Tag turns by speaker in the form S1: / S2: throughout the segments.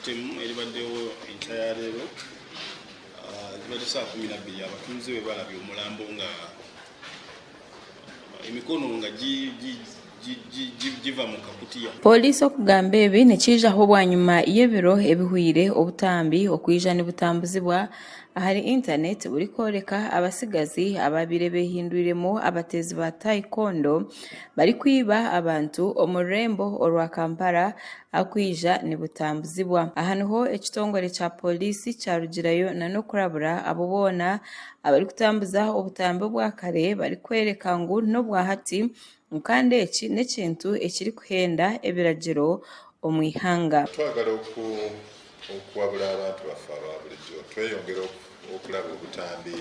S1: Ettemu eribaddewo enkya ya leero zibadde saawa 12 abatuuze bwe balabye omulambo nga emikono nga giva mu kakutiya.
S2: Pooriisi okugamba ebi nikiijaho bwanyima y'ebiro ebihweire obutambi okwija nibutambuzibwa ahari intaneti burikworeka abatsigazi ababaire behindwiremu abateezi ba taekwondo barikwiba abantu omu rurembo orwa Kampala akwija nibutambuzibwa. Aha niho ekitongore kya pooriisi kyarugirayo n'okurabura abo boona abarikutambuza obutambi obwa kare barikworeka ngu n'obwa hati ngu kandi eki n'ekintu ekirikuhenda ebiragiro omu ihanga.
S3: Twagala okuwabula abantu baffe aba bulijjo tweyongere okulaba obutambi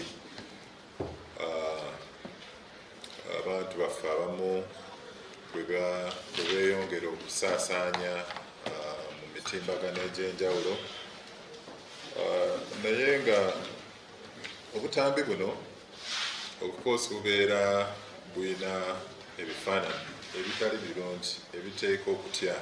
S3: abantu baffe abamu bwe beeyongera okusaasaanya mu mitimbagano egy'enjawulo naye nga obutambi buno of course bubeera bulina ebifaananyi ebitali birungi ebiteeka okutya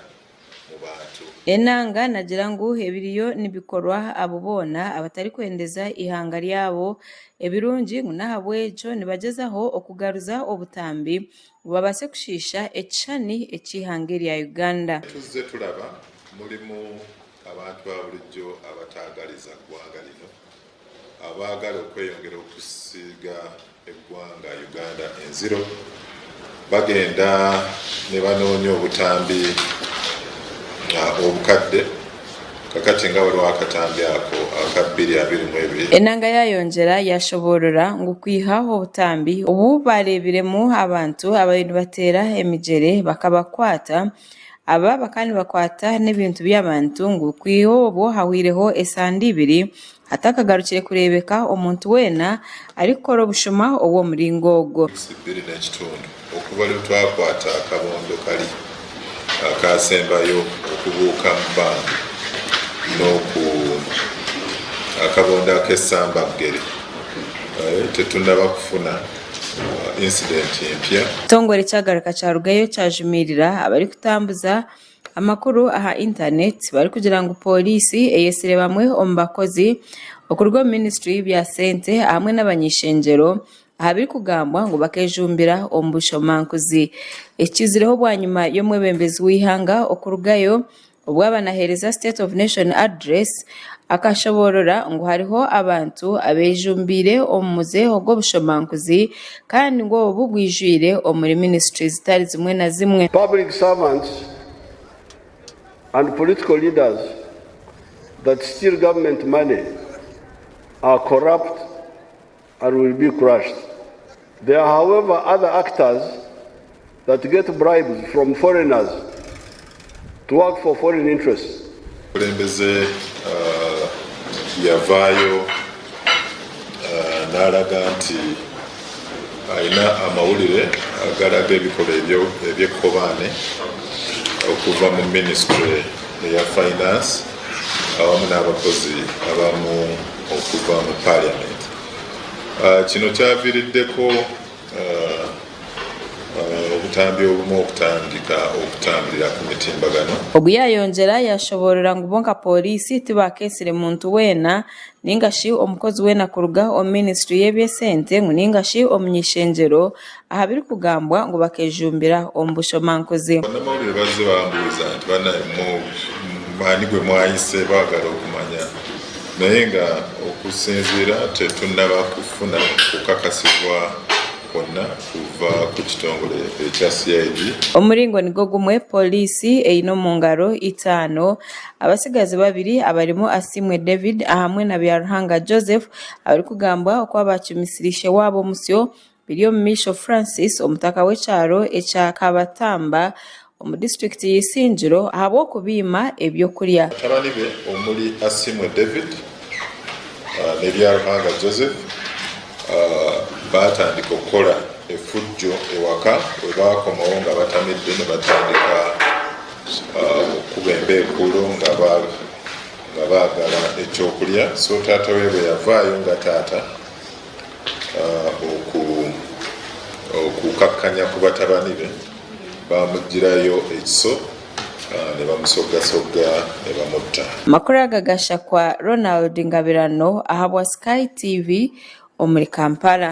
S3: mu bantu.
S2: Enanga nagira ngu ebiriyo nibikorwa abo boona abatarikwendeza eihanga ryabo ebirungi ngu n'ahabw'ekyo nibagyezaho okugaruza obutambi ngu babaase kushiisha ekishushani eky'eihanga erya Uganda.
S3: Tuzze tulaba mulimu abantu ba bulijjo abataagaliza ggwanga lino, abaagala okweyongera okusiiga eggwanga Uganda enziro bagenda ne banoonya obutambi obukadde kakati nga waliwo akatambi ako aka 2022.
S2: Enanga yayongyera yashoboorora ngu kwiha obutambi obu baareebiremu abantu ababaire nibateera emigyere bakabakwata, Aba bakaba nibakwata n'ebintu by'abantu ngu kwiha obwo hahwireho esande ibiri hatakagarukire kureebeka omuntu weena arikukora obushuma obw'omuringo ogwo.
S3: Wiiki ibiri n'ekitundu okuva obu twakwata akabondo kari akaasembayo okubuuka mu bbanga n'oku akabondo ak'essambaggere tetunaba kufuna incident mpya.
S2: Ekitongore kyagaruka kyarugayo kyajumirira abarikutambuza amakuru aha intaneti barikugira ngu pooriisi eyetsire bamwe omu bakozi okuruga omu minisiture y'ebya sente hamwe n'abany'ishengyero aha birikugambwa ngu bakejumbira omu bushomankuzi. Ekikizireho bwanyima y'omwebembezi w'eihanga okurugayo Obu aba naheereza State of Nation Address, akashoboorora ngu hariho abantu abejumbiire omu muze ogw'obushomankuzi kandi ngu obu bwijwire omuri minisiture zitari zimwe na zimwe.
S4: Public servants and political leaders that steal government money are corrupt and will be crushed. There are however other actors that get bribes from foreigners to work for foreign interests.
S3: Omukulembeze yavaayo n'alaga nti alina amawulire agalaga ebikolwa eby'ekkobaane okuva mu minisitule eya finance awamu n'abakozi abamu okuva mu parliament. Kino kyaviiriddeko obutambi obumu okutandika okutambulira ku mitimbagano.
S2: Ogu yayongyera yashoboorora ngu bo nka pooriisi tibakeetsire muntu weena ninga shi omukozi weena kuruga omu minisiture y'eby'esente ngu ninga shi omuny'eishengyero aha birikugambwa ngu bakejumbira omu bushomankuzi.
S3: Bannamawulire bazze bambuuza nti banaye ani gwe mwayise baagala okumanya naye nga okusinziira tetunnaba kufuna kukakasibwa kwonna kuva ku kitongole ekya CID.
S2: Omuringo nigwo gumwe Pooriisi eine omu ngaro itaano abatsigazi babiri abarimu Asiimwe David ahamwe na Byaruhanga Joseph abarikugambwa okuba baacumisire ishe waabo omusyo Biryomumaisho Francis omutaka w'ekyaro ekya Kabatamba omu disiturikiti ya Isingiro ahabw'okubaima eby'okurya.
S3: Batabani be omuri Asiimwe David ne Byaruhanga Joseph baatandika okukora efujjo ewaka bwe baakomawo nga batamidde ne batandika okukuba embeekuulo nga baagala ekyokulya so taata we bwe yavaayo nga taata okukakkanya ku batabani be baamuggyirayo ekiso. Ne bamusogasogga ne bamutta.
S2: Amakuru aga gashakwa Ronald Ngabirano ahabwa Sky TV omuri Kampala.